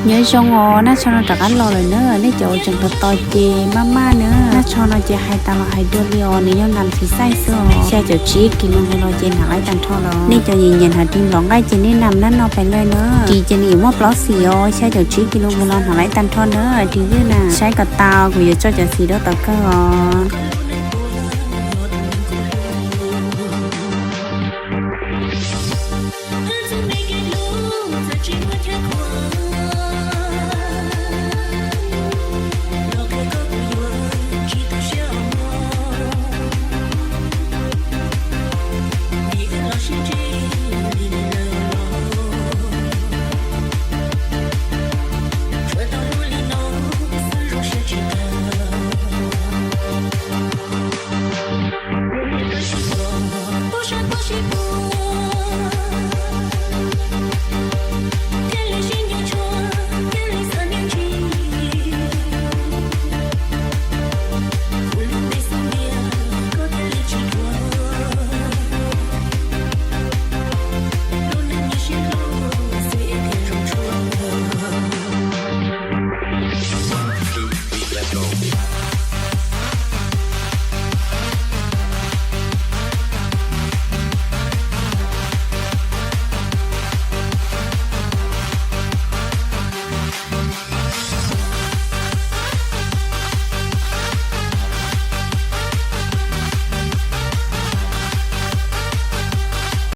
Nyob zoo os, naj tsho no rov qab los lawm na. Nej cov uas tseem tos tos ces maj maj na. Naj tsho no ces hais tas los hais dua li os, nws yog nas thib xais xwb os. Xya caum tsib kis lus nqis los ces hnav laib tag nrho lawm. Nej cov nyiam nyiam hnav ris nplov nqaij ces nej nam nab no pais lawm na. Ris ces nws yuav muaj plaub xim os, xya caum tsib kis lus nqis los hnav laib tag nrho na. Ris ywj na, saib kom tas kuv yuav tso cov xim rau tom kawg os.